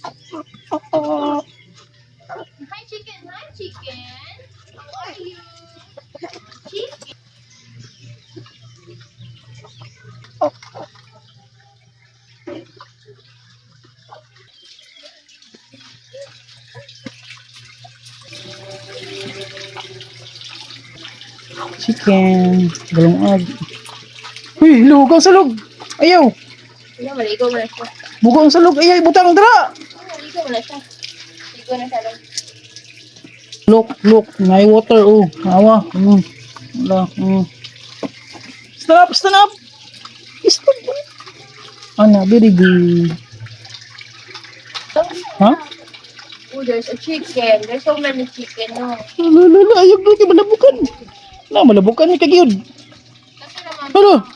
Hi, chicken. Hi, chicken. How are you? Chicken. Chicken. Galungag. Uy, lugaw sa lug. Ayaw. Wala, maligo mo na siya. Bugaw ang salog. Ayaw, ibutang dra. Maligo mo na siya. Ligo na siya lang. Look, look. May water, oh. Awa. Wala. Stand up, stand up. Stand up. Ana, very good. Ha? Oh, there's a chicken. There's so many chicken, no? Lala, lala, ayaw doon kay malabukan. Na, malabukan ni kagyud. Kasi naman, Ano?